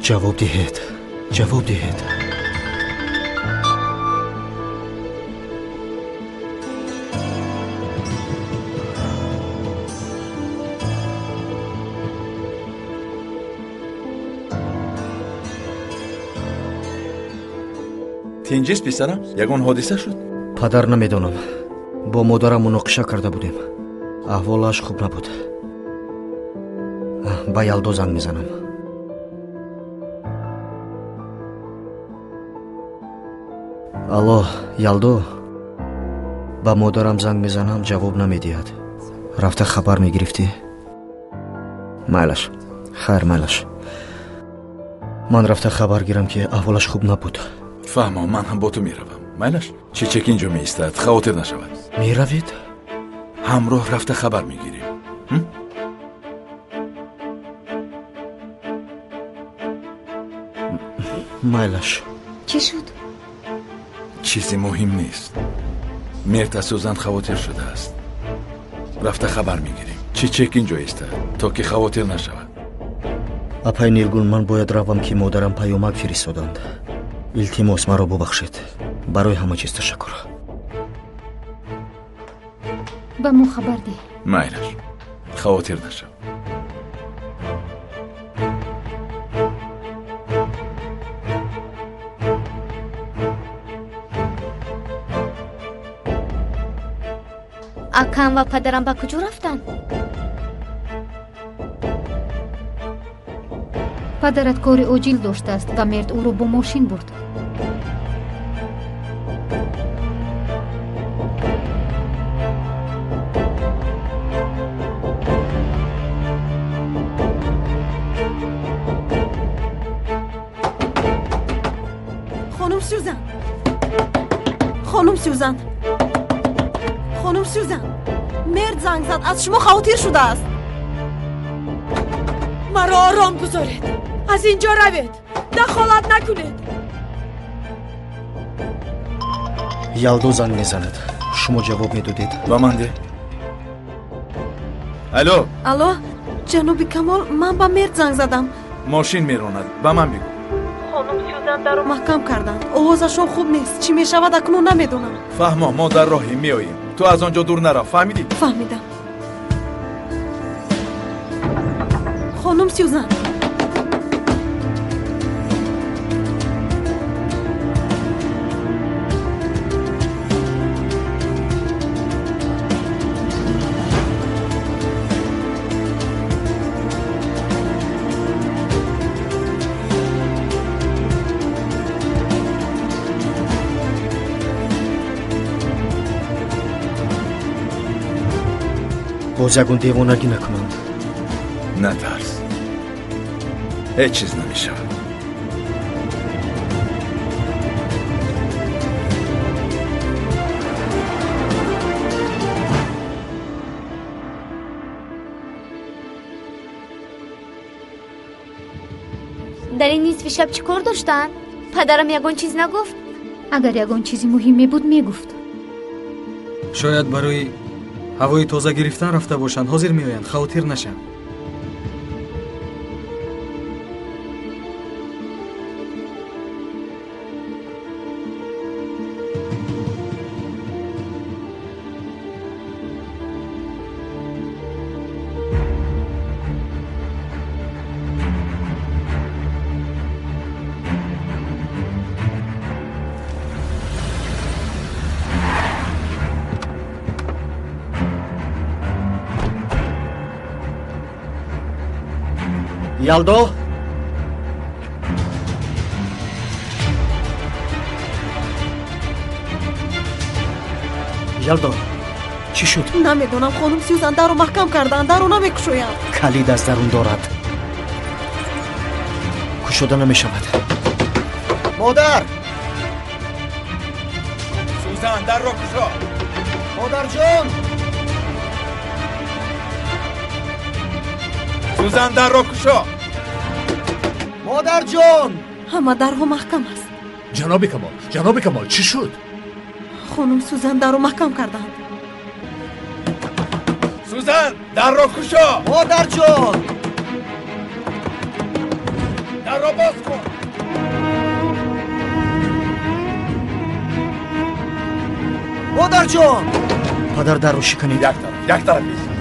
Ҷавоб диҳед, ҷавоб диҳед. Тинҷист писарам? Ягон ҳодиса шуд? Падар, намедонам. Бо модарам муноқиша карда будем. Аҳволаш хуб набуд. Ба Ялдо занг мезанам. Алло, Ялдо. Ба модарам занг мезанам, ҷавоб намедиҳад. Рафта хабар мегирифтӣ? Майлаш, хайр, майлаш. Ман рафта хабар гирам, ки аҳволаш хуб набуд. Фаҳмо, ман ҳам бо ту меравам. Майлаш? Чечек инҷо меистад, хавотир нашавад. Меравед? Ҳамроҳ рафта хабар мегирем. Майлаш. Чӣ шуд? Чизи муҳим нест. Мерт аз Сӯзан хавотир шудааст. Рафта хабар мегирем. Чечек инҷо истад, то ки хавотир нашавад. Апай Нилгул, ман бояд равам, ки модарам паёмак фиристоданд. Илтимос, маро бубахшед. Барои ҳама чиз ташаккур. Ба мо хабар деҳ. Майлаш, хавотир нашав. Акам ва падарам ба куҷо рафтанд? Падарат кори оҷил доштааст ва Мерд ӯро бо мошин бурд. Хонум Сюзан, хонум Сюзан, хонум Сюзан, Мерд занг зад, аз шумо хавотир шудааст. Маро ором гузоред, аз инҷо равед, дахолат накунед. Ялдо занг мезанад. Шумо ҷавоб медодед? Ба ман де. Алло. Алло, ҷаноби Камол, ман ба Мерд занг задам. Мошин меронад, ба ман бигӯ. Хонум Сюзан даро маҳкам карданд. Овозашон хуб нест. Чӣ мешавад, акнун намедонам. Фаҳмо, мо дар роҳем, меоем. Ту аз он ҷо дур нарав, фаҳмидӣ? Фаҳмидам. Хонум Сюзан. Боз ягон девонагӣ накунанд. Натарс, ҳеҷ чиз намешавад. Дар ин нисфи шаб чӣ кор доштанд? Падарам ягон чиз нагуфт? Агар ягон чизи муҳим мебуд, мегуфт. Шояд барои ҳавои тоза гирифтан рафта бошанд. Ҳозир меоянд, хавотир нашав. Ялдо? Ялдо, чӣ шуд? Намедонам, хонум Сюзан даро маҳкам карданд, даро намекушоянд. Калид аз дарун дорад. Кушода намешавад. Модар! Сюзан, дарро кушо! Модарҷон! Сюзан, дарро кушо! Модарҷон! Ҳама дарҳо маҳкам аст. Ҷаноби Камол, ҷаноби Камол, чӣ шуд? Хонум Сюзан дарро маҳкам карданд. Сюзан, дарро кушо! Модарҷон! Дарро боз кун. Модарҷон, падар, дарро шиканед. Як тараф, як тараф.